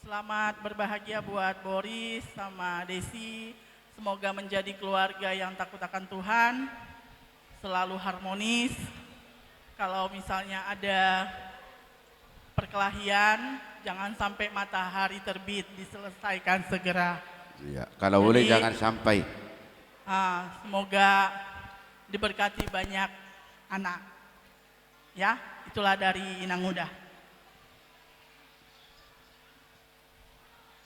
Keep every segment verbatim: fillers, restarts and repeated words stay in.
Selamat berbahagia buat Boris sama Desi. Semoga menjadi keluarga yang takut akan Tuhan, selalu harmonis. Kalau misalnya ada perkelahian, jangan sampai matahari terbit, diselesaikan segera. Iya, kalau boleh jangan sampai. Ah, semoga diberkati banyak anak. Ya, itulah dari Inang Uda.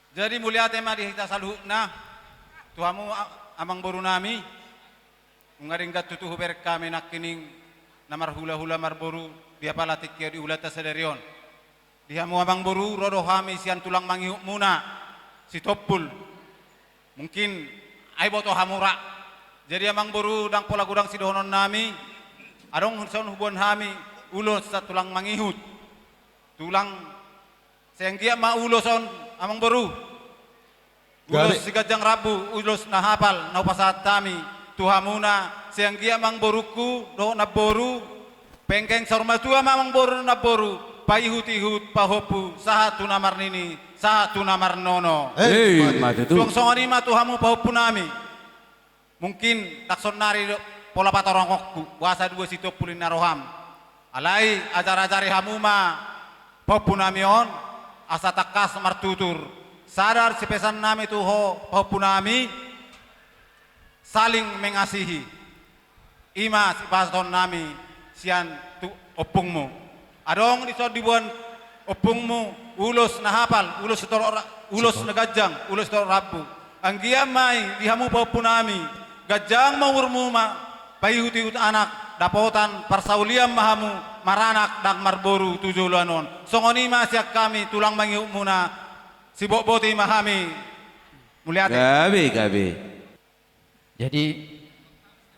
Jadi mauliate ma di hita saluhutna tu hamu, Amangboru nami. Nunga denggan tutu hubereng hami nangkining na marhulahula marboru di apala tingki on, di ulaonta sadari on. Di hamu Amangboru, ro do hami sian tulang mangihutmuna, Sitompul. Mungkin ai boto hamu ra. Jadi Amangboru, ndang pola godang sidohonon nami, adong dison huboan hami ulos sian tulang mangihut. Tulang, sai anggiat ma ulos on, Amangboru. Ulos siganjang rambu, ulos na hapal na hupasahat hami tu hamuna, sai anggiat Amangborungku dohot namboru, penggeng saur matua ma Amangboru namboru, paihutihut, pahompu, sahat tu na marnini, sahat tu na marnono. Emma tutu. Suang songon i ma tu hamu pahompu nami. Mungkin ndang saonnari do pola patorongonku, boasa dua Sitompul i na roham. Alai ajarajari hamu ma pahompu nami on, asa tangkas martutur. Sada sipesan nami tu ho pahompu nami, saling mengasihi. I ma sipasahaton nami sian tu ompungmu. Adong dison diboan ompungmu ulos na hapal, ulos sitorop ra-, ulos na ganjang, ulos sitorop rambu. Anggiat ma i di hamu pahompu nami, ganjang ma umurmu ma, paihutihut anak, dapotan parsaulian ma hamu, maranak ndang marboru tu joloan on. Songon i ma sian hami tulang mangihutmuna, sibotboti ma hami. Mauliate. Gabe, gabe. Jadi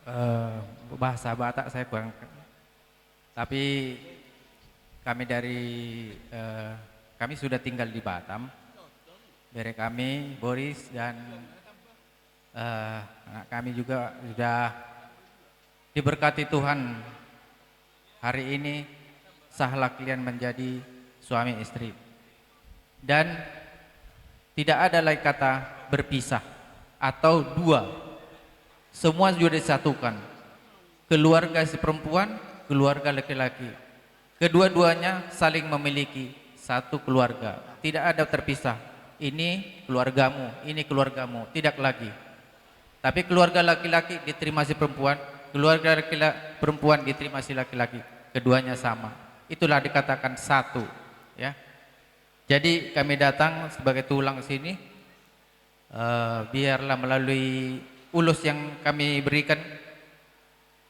eh, bahasa Batak saya kurang, tapi kami dari eh, kami sudah tinggal di Batam. Bere kami, Boris, dan eh, anak kami juga sudah diberkati Tuhan. Hari ini sahlah kalian menjadi suami istri. Dan tidak ada lagi kata berpisah atau dua. Semua sudah disatukan. Keluarga si perempuan, keluarga laki-laki. Kedua-duanya saling memiliki satu keluarga. Tidak ada terpisah. Ini keluargamu, ini keluargamu. Tidak lagi. Tapi keluarga laki-laki diterima si perempuan, keluarga laki-la-, perempuan diterima si laki-laki. Keduanya sama. Itulah dikatakan satu, ya. Jadi kami datang sebagai tulang sini, eh, biarlah melalui ulos yang kami berikan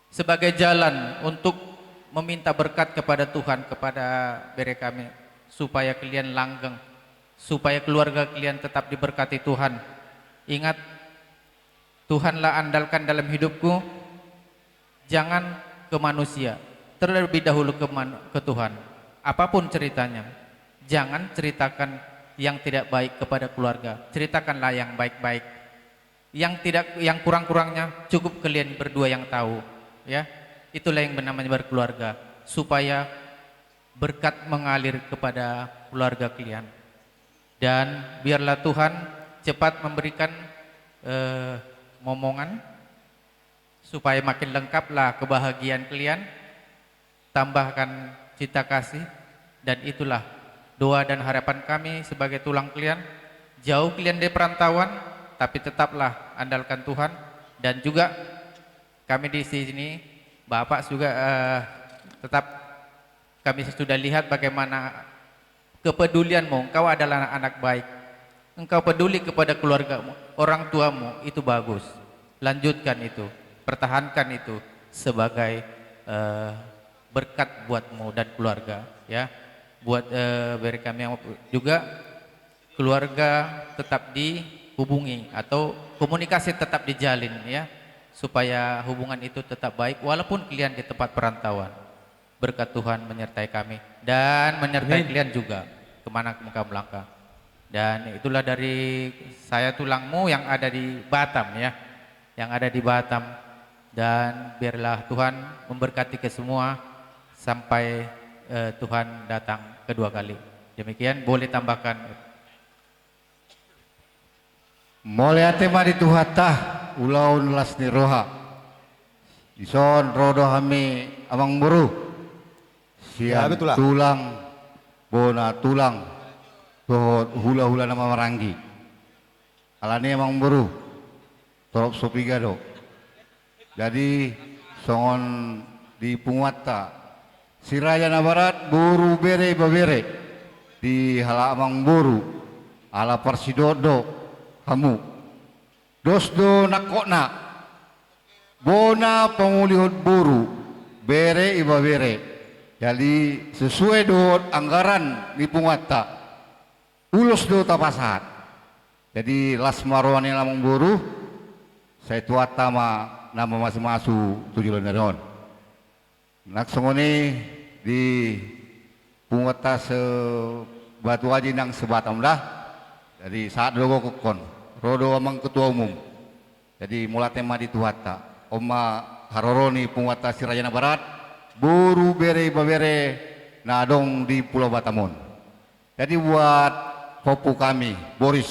sebagai jalan untuk meminta berkat kepada Tuhan, kepada bere kami, supaya kalian langgeng, supaya keluarga kalian tetap diberkati Tuhan. Ingat, Tuhanlah andalkan dalam hidupku, jangan ke manusia, terlebih dahulu ke, man- ke Tuhan. Apapun ceritanya, jangan ceritakan yang tidak baik kepada keluarga, ceritakanlah yang baik-baik. Yang tidak, yang kurang-kurangnya cukup kalian berdua yang tahu, ya. Itulah yang namanya berkeluarga, supaya berkat mengalir kepada keluarga kalian. Dan biarlah Tuhan cepat memberikan eh, momongan, supaya makin lengkaplah kebahagiaan kalian, tambahkan cinta kasih, dan itulah doa dan harapan kami sebagai tulang kalian. Jauh kalian dari perantauan, tapi tetaplah andalkan Tuhan, dan juga kami di sini, Bapak juga eh, tetap kami sudah lihat bagaimana kepedulianmu, engkau adalah anak baik. Engkau peduli kepada keluargamu, orang tuamu, itu bagus. Lanjutkan itu, pertahankan itu sebagai eh, berkat buatmu dan keluarga, ya. Buat eh, bere kami yang juga keluarga tetap dihubungi atau komunikasi tetap dijalin, ya, supaya hubungan itu tetap baik walaupun kalian di tempat perantauan. Berkat Tuhan menyertai kami dan menyertai kalian juga kemana pun kamu langkah. Dan itulah dari saya tulangmu yang ada di Batam, ya, yang ada di Batam. Dan biarlah Tuhan memberkati ke semua sampai eh, Tuhan datang kedua kali. Demikian, boleh tambahkan. Mauliate ma di Tuhanta, ulaon las ni roha. Dison ro do hami amangboru. Ya, sian betul lah. Tulang, bona tulang, dohot hulahula na marhahamaranggi. Alani amangboru, torop so piga do. Jadi, songon di punguanta, si Raja Nabarat, boru, bere, ibebere, di halak amangboru, ala parsidohot do hamu. Dos do nangkokna, bona pamulihon boru, bere, ibebere. Jadi, sesuai dohot anggaran ni punguanta, ulos do tapasahat. Jadi, las ma roha ni amangboru, sai Tuhanta ma na mamasumasu tu joloan ni ari on. Nang songon i di punguanta se-Batu Aji nang se-Batam da. Jadi, sahat do gokhon, ro do amang ketua umum. Jadi, mauliate ma di Tuhanta. On ma haroro ni punguanta si Raja Nabarat, boru, bere, ibebere na adong di Pulau Batam on. Jadi, buat pahompu kami, Boris,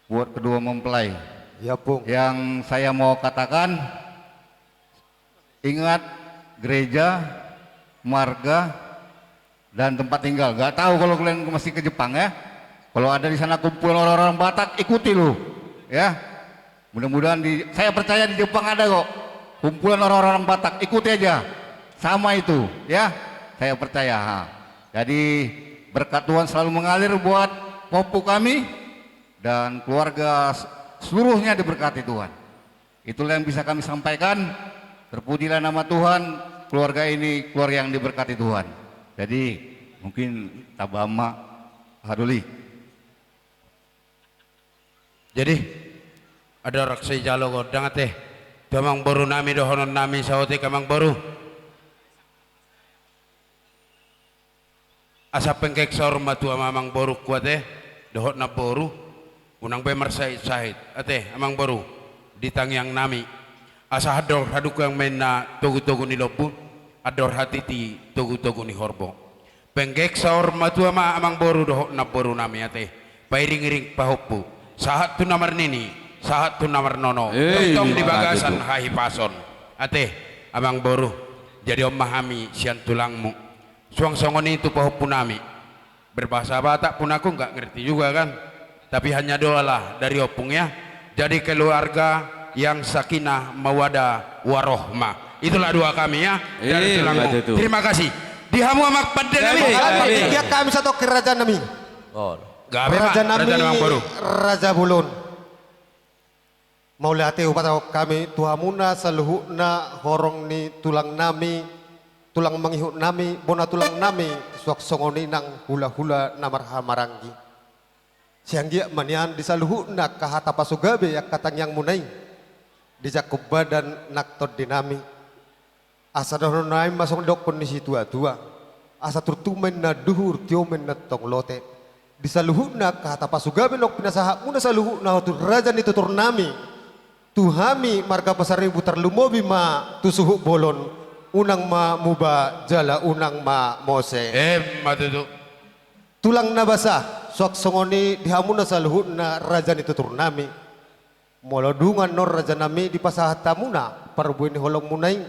buat kedua mempelai. Ya, Pung. Yang saya mau katakan, ingat gereja, marga, dan tempat tinggal. Nggak tahu kalau kalian masih ke Jepang, ya. Kalau ada di sana kumpulan orang-orang Batak, ikuti lu, ya. Mudah-mudahan di, saya percaya di Jepang ada kok kumpulan orang-orang Batak, ikuti aja. Sama itu, ya. Saya percaya, ha. Jadi, berkat Tuhan selalu mengalir buat pahompu kami dan keluarga s-, seluruhnya diberkati Tuhan. Itulah yang bisa kami sampaikan. Terpujilah nama Tuhan, keluarga ini keluarga yang diberkati Tuhan. Jadi, mungkin tamba ma, ha, Doli. Jadi, andorang so dijalo gondang, ate, tu amangboru nami dohonon nami saotik, amangboru. Asa penggeng saur matua ma amangborungku, ate, dohot namboru, unang be marsahit-sahit, ate, amangboru, di tangiang nami. Asa andor hadungka ma inna togu-togu ni lombu, andor hatiti togu-togu ni horbo. Penggeng saur matua ma amangboru dohot namboru nami, ate. Pairing-iring pahompu, sahat tu na marnini, sahat tu na marnono. Eh, tongtong di bagasan hahipason. Ate, amangboru, jadi on ma hami sian tulangmu. Suang songon i tu pahompu nami. Berbahasa Batak pun aku nggak ngerti juga, kan. Tapi hanya doalah dari opung, ya. Jadi keluarga yang sakinah mawadah warohmah. Itulah doa kami, ya, dari tulangmu. Terima kasih. Di hamu amang pande nami. Gabe, gabe. Kami satu ke raja nami. Oh. Gabe ma, raja nami, raja nami amangboru. Raja bolon. Mauliate hupatahon hami tu hamuna saluhutna horong ni tulang nami, tulang mangihut nami, bona tulang nami, suang songon i nang hulahula na marhahamaranggi. Sai anggiat ma nian di saluhutna angka hata pasugabe angka tangiangmuna i dijangkon badan nang tondi nami. Asa dohonon nami ma songon didokkon ni situatua. Asa turtu ma inna duhur, tio ma inna tong lote. Di saluhutna angka hata pasugabe nang pinasahatmuna saluhutna tu raja ni tutur nami. Tu hami marga Pasaribu tarlumobi ma tu suhut bolon. Unang ma muba jala unang ma mose. Emma tutu. Tulang na basa, suang songon i di hamuna saluhutna raja ni tutur nami. Molo dung annon raja nami dipasahat hamuna parbue ni holongmuna i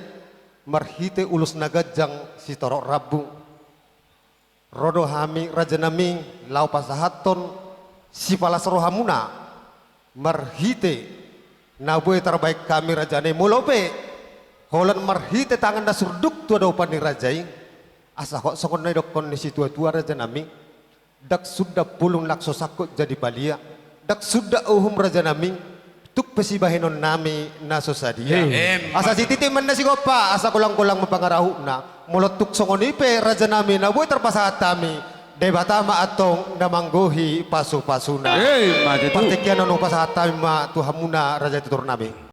marhite ulos na ganjang sitorop rambu. Ro do hami raja nami laho pasahathon sipalas rohamuna marhite na boi tarbahen hami raja nami, molo pe holan marhite tangan na surduk tu adopan ni raja i. Asa hot songon na didokkon ni situatua raja nami. Ndang suda pulung na so sangkot jadi palia. Ndang suda uhum raja nami. Tung pe sibahenon nami na so sadia. Emma. Asa sititi ma inna sigompa, asa golang-golang ma pangarahutna. Molo tung songon i pe raja nami na boi tarpasahat hami, Debata ma antong na manggohi pasu-pasuna. Emma tutu. Partingkian on hupasahat hami ma tu hamuna raja ni tutur nami.